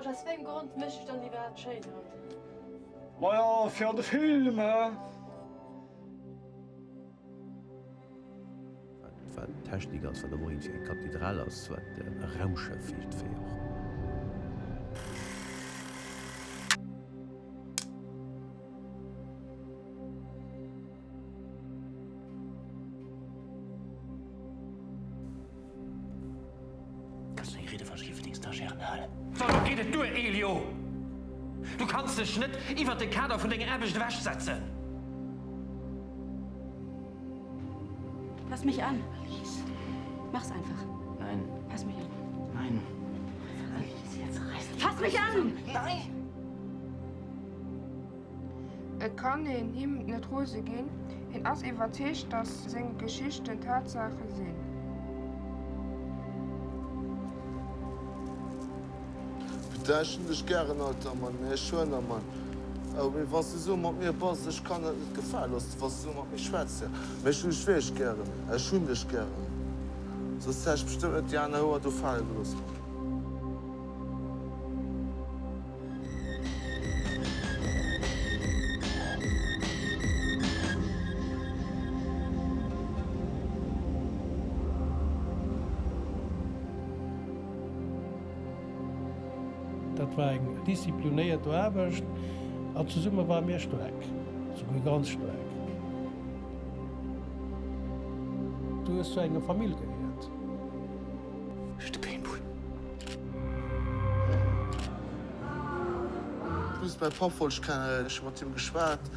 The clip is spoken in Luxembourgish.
Roger, aus wéi engem Grond mécht ech dann iwwerhaapt schéin haut? Maja, fir an de Film, he? Wat Technik ass, wat awer och iergendwéi eng Kathedral ass, wat e Raumschëff iergendwéi och. Kanns du eng Riede van Schiefferding Stagiairen halen? So, lo geet et duer, Elio! Du kanns dech net iwwert de Kader vun denger Aarbecht ewechsetzen! Fass mich an! Alice! Mach's einfach! Nein! Fass mich an! Nein! Alice, jetzt reiß dich! Fass mich an! Nein! Et kann een him net rose ginn, hien ass iwwerzeegt, datt seng Geschichten Tatsaache sinn. Putain, ech hunn dech gären, Alter, Mann, mee ech schwënner, Mann, oh, mee wann s de esou mat mir bass, ech kann dat net gefale loossen, wann s de esou mat mir schwätz, jo, mee ech hunn dech wierklech gären, ech hunn dech gären, soss hätt ech bestëmmt net déi aner Houer do fale gelooss, Mann. Dat war eng disziplinéiert Aarbecht an zesumme ware mir staark, souguer ganz staark. Du hues zu enger Famill gehéiert. Plus mäi Papp wollt ech kennen, ech hu mat him geschwat.